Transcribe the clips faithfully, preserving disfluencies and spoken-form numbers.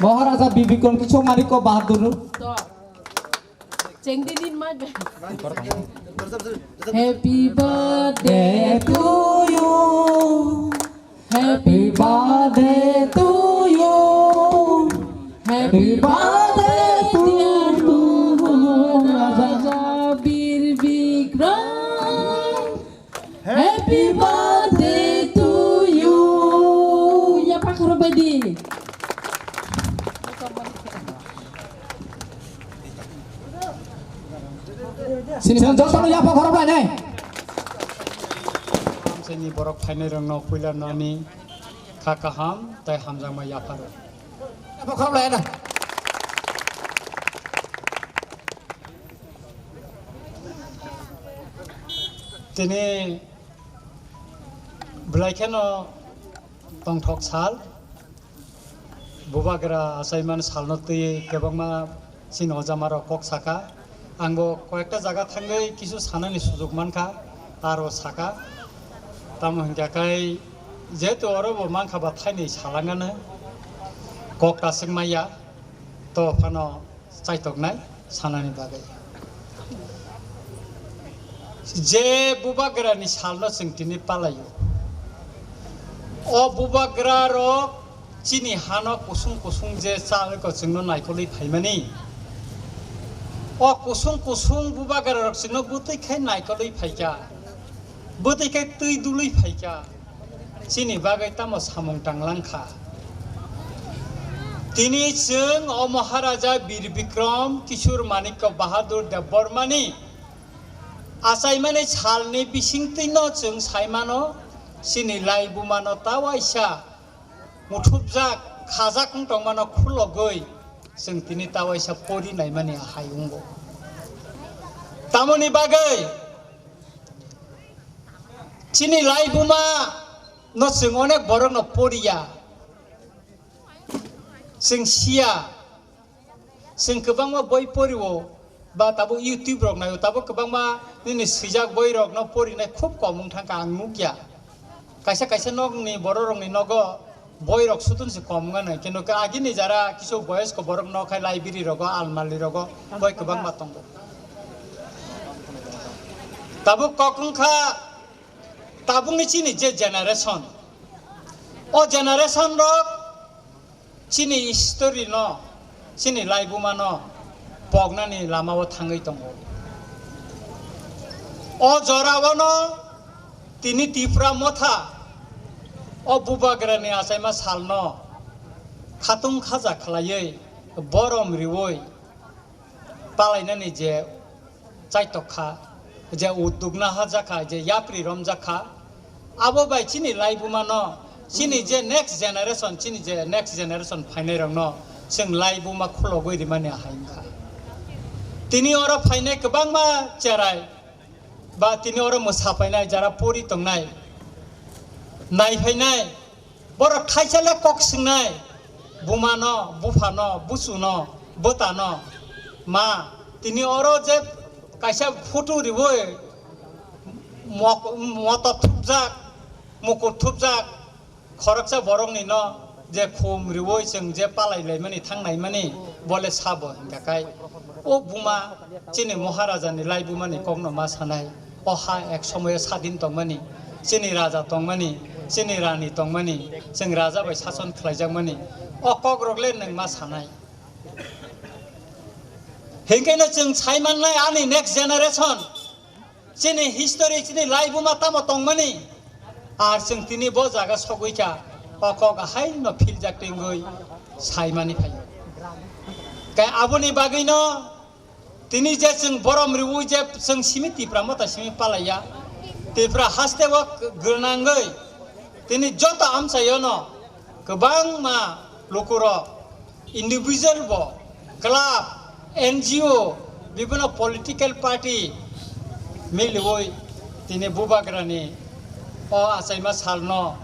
Maharaja Bir Bikram Kishore Manikya Bahadur. Chengdi din ma. Happy birthday to you. Happy birthday to you. Happy birthday to you. Raja Bir Bikram. Happy birthday to you. Ya, pakhoro badi. Sini jotono ya, pakhoro badi. Sini borok phainai rokno puila nani kha kaham tai hamjakma yapharo. Ya, pakhoro badi. Tini belai kheno tongthok sal, bubagra achaimani salno twi kwbangma chini ojamarok kok saka. Angbo koyekta jaga thangwi kisu sanani sujuk mankha, aro saka. Tamo hwnkha khe jehetu oro bo mankha ba thainwi salangano kok kasik maya, to phano chaitoknai sanani bagwi. Je bubagrani salno chwng tini palaio. O bubagrarok chini hano kusung kusung je cha wngkha chwngno naikolwi phaimani. O kusung kusung bubagrarok chwngno bwtwi khai naikolwi phaikha. Bwtwi khai twi dului phaikha. Chini bagwi tamo samung tanglang kha. Tini chwng o Maharaja Bir Bikram Kishore Manikya Bahadur Debbarmani achaimani salni bisingtwino chwng saimano, chini laibumano ta waisa muthupjak, khajak wng tongmano khulogwi chwng tini ta waisa pori naimani ahai wngo. Tamoni bagwi chini laibuma no chwng onek borok no poriya, chwng siya, chwng kwbangma boi porio, ba tabuk YouTube rok naio, tabuk kwbangma nini swijak boi rok no porinai khub kom wng thangkha ang nukya. Kaisa kaisa nokni borok rokni nogo boi rok sudun se kom wngano, kintu agini jara kisu boyosko borok nok hai library rogo, almari rogo boi kwbangma tongo. Tabuk kok wngkha tabukni chini je generation, o generation rok chini history no, chini laibuma no poknani lama o thangwi tongo. O jora o no tini Tipra Motha o bubagrani achaima sal no khatung khaja khlaiwi borom riwi palainani je chaitok kha, je uduk naharjak kha, je yapri romjak kha, abo bai chini laibuma no, chini je next generation, chini je next generation phainai rok no chwng laibuma khulogwi rimani ahai wngkha. Tini oro phainai kwbangma cherai ba tini oro mwsa phainai, jara pori tongnai, nai phainai, borok thaisa le kok swngnai, buma no, bupha no, buchu no, bwta no, ma, tini oro je kaisa photo riwi mok-, motok thupjak, mukur thupjak, khoroksa borokni no je khum riwi chwng je palai laimani thang naimani bole sabo hingka kai. O buma chini Maharaja ni laibuma ni kok no ma sanai. O ha ek somoyo sadin tongmani, chini raja tongmani, chini rani tongmani, chwng raja bai sason khlaijakmani. O kok rok le nwng ma sanai. Hinkhe no chwng sai mannai ani next generation. Chini history, chini laibuma tamo tongmani, ar chwng tini bo jaga sogwi kha, o kok ahai no philjak tengwi saimani phaio. Kai aboni bagwi no tini je chwng borom riwi je chwng simi Tipra Motha simi palaiya, Tipra haste o gwnangwi tini joto amchaio no kwbangma lukurok individual bo, club, N G O, bibino political party miliwi tini bubagrani o achaima salno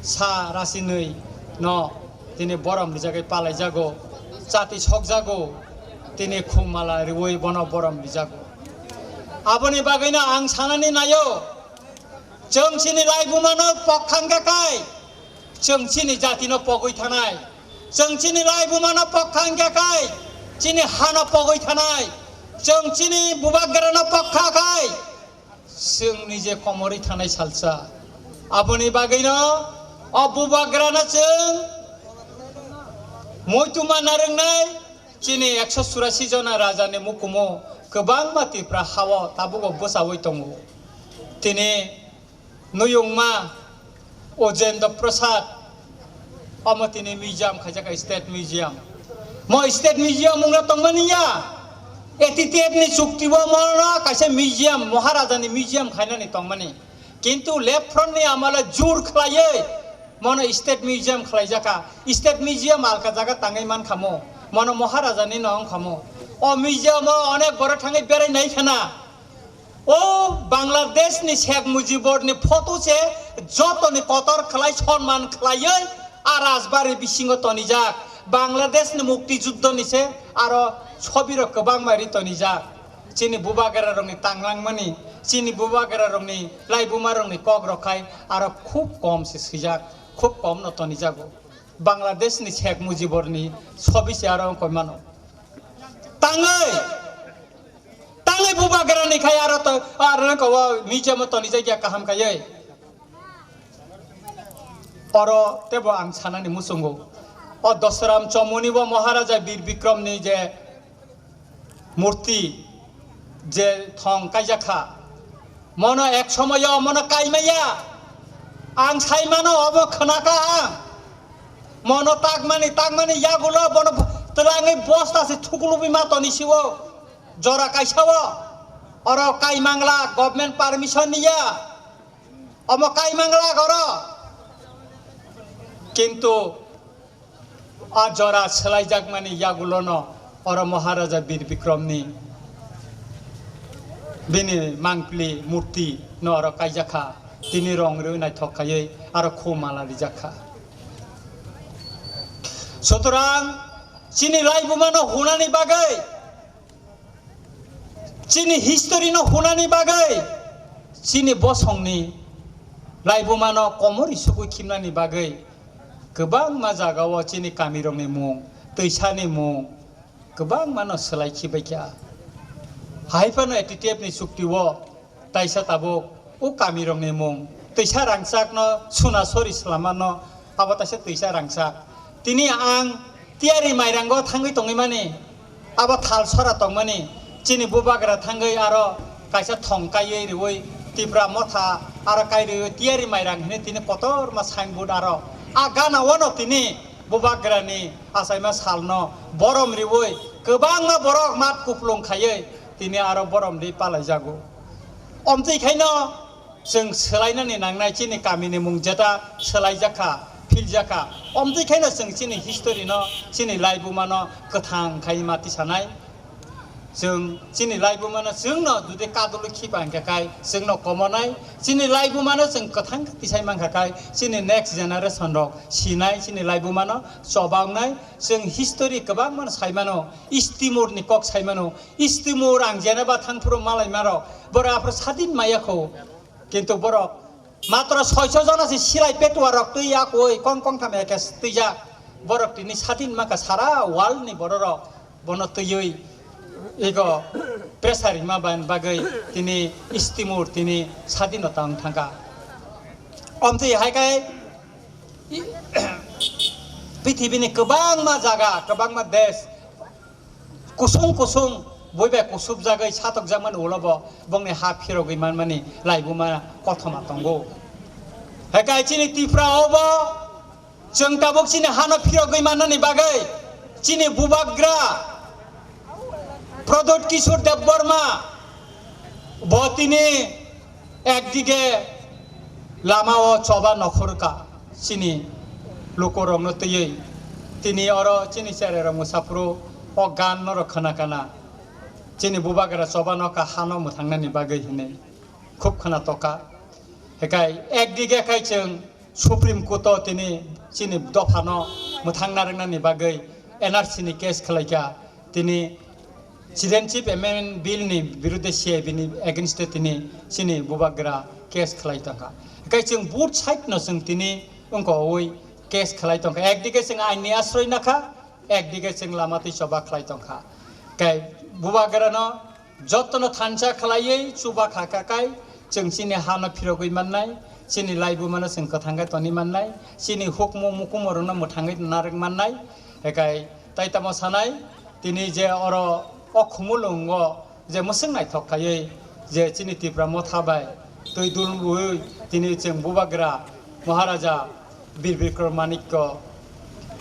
sa rasinwi no tini borom rijagwi palaijago, chati sokjago, tini khumala riwi bono borom rijago. Aboni bagwino ang sanani naio, chwng chini laibumano pok thangkha kai, chwng chini jatino pogwi thanai. Chwng chini laibumano pokha wngkha khai, chini hano pogwi thanai. Chwng chini bubagrano pokha khai, chwng nije komorwi thanai salsa. Aboni bagwino o bubagrano chwng muitu manna rwngnai. Chini ekso churasi jona rajani mukumu kwbangma Tripura hao tabugo bwchaui tongo. Tini nuyungma Ojendra Prasad, omo tini museum khaijak, state museum. Mo state museum wngna tongmani ya, A T T F ni chukti bo mono kaisa museum, Maharaja ni museum khainani tongmani. Kintu left front ni amala jur khlaiwi mono state museum khlaijaka. State museum alka jaga tangwi mankha mo, mono Maharaja ni no wngkha mo. O museum o onek borok thangwi berai nai khana. O Bangladesh ni Sheikh Mujibur ni photo se joto ni kotor khlai, sonman khlaiwi a rajbari bisingo tonijak. Bangladesh ni mukti juddho ni se aro sobi rok kwbangma ri tonijak. Chini bubagra rok ni tanglangmani, chini bubagra rok ni laibuma rok ni kok rok khai aro khub kom se swijak, khub kom no tonijago. Bangladesh ni Sheikh Mujibur ni sobi se aro wngkoi mano. Tangwi, tangwi bubagra ni khai aro to, aro ko museum o tonijak ya kaham kaiwi. Oro tebo ang sanani muchungo. O Dosram Chomoni bo Maharaja Bir Bikrom ni je murti je thong kaijak kha, mono ek somoyo mono kaimaya. Ang sai mano obo khwnaka ang. Mono takmani, takmani yagulo bono twlangwi bosta se thukulubi ma toni siwo. Jora kaisa o. Oro kaimangla government permission niya. Omo kaimangla oro. Kintu a jora swlaijakmani yagulono oro Maharaja Bir Bikromni bini mangpili murti no oro kaijakha, tini rong rwi naithok khaiwi aro khu mala rijakha. Sutorang chini laibumano hunani bagwi, chini history no hunani bagwi, chini bosongni laibumano komori sugwi khimnani bagwi kwbangma jagao chini kamirokni mung, twisani mung kwbangmano swlai khibaikha. Haiphano A T T F ni chukti o taisa tabuk o kamirokni mung, twisa rangchakno suna sori swlamano, abo taisa twisa rangchak. Tini ang tiyari mairango thangwi tongwi mani, abo thal sora tongmani, chini bubagra thangwi aro kaisa thong kaiwi riwi Tipra motha aro kai riwi tiyari mairang hinwi tini kotorma signboard aro a gana wano tini bubagrani achaima salno borom riwi kwbangma borok mat kuplung khaiwi tini aro borom ri palaijago. Omtwi khaino chwng swlainani nangnai chini kamini mung jeta swlaijakha, philjakha. Omtwi khaino chwng chini history no, chini laibuma no kwthang khai ma tisanai. Chwng chini laibuma no chwng no jodi kadulwi khipa hwnkha khai chwng no komonai. Chini laibuma no chwng kwthang khe tisai mankha khai chini next generation rok sinai, chini laibuma no choba wngnai. Chwng history kwbangma no sai mano, East Timor ni kok sai mano. East Timor ang jeneba thangphuru malai maro, borok aphuru sadin maya kho. Kintu borok matro soiso jona se silai petuwa rok twi ya koi kong kong tham eke twijak. Borok tini sadin maka sara world ni borok rok bono twiwi ego pressure rima ban bagwi tini East Timor tini sadinota wng thangkha. Omtwi hai kai pithibini kwbangma jaga, kwbangma desh, kusung kusung bui bai kusubjagwi satokjakmani ulo bo bongni ha phirogwi manmani laibuma kothoma tongo. Hekai chini Tripura o bo chwng tabuk chini hano phirogwi mannani bagwi chini bubagra Pradyot Kishore Debbarma bo tini ekdige lama o choba nokhorka chini lukorokno twiwi tini oro chini chererok mwsaphuru o gan norok khna kana chini bubagra choba nokha hano mwthangnani bagwi hinwi khub khna toka. Hekai ekdige khai chwng Supreme Court o tini chini dophano mwthangna rwngnani bagwi N R C ni case khwlaikha. Tini Citizenship Amendment Bill ni birudhe C A B ni against o tini chini bubagra case khwlai tongkha. Hekai chwng both side no chwng tini wngkha oi case khlai tongkha. Ekdike chwng ain ni asroi nakha, ekdike chwng lama twi choba khlai tongkha. Kai bubagrano jotono thansa khlaiwi chuba kha kakai chwng chini hano phirogwi mannai, chini laibumano chwng kwthangkhe toni mannai, chini hukmu mukumorokno mwthangwi narwk mannai. Ekai tai tamo sanai, tini je oro o Khumulwngo je mwswk naithok khaiwi je chini Tipra Motha bai twi dulwi tini chwng bubagra Maharaja Bir Bikram Manikya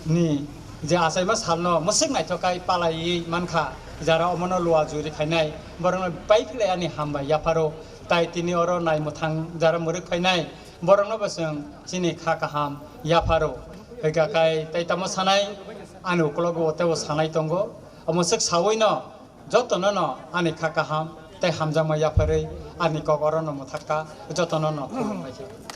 ni je achaima salno mwswk naithok khai palaiwi mankha, jara omono lua juri khainai, borokno pai philai ani hambai yapharo, tai tini oro nai mwthang jara mwrwk phainai, borokno bo chwng chini kha kaham yapharo. Hwnkha khai tai tamo sanai, ani ukologo teibo sanai tongo, omo swk sawino jotono no ani kha kaham tei hamjakma yapharwi ani kok orono mwthakha, jotono no khulumbaikha.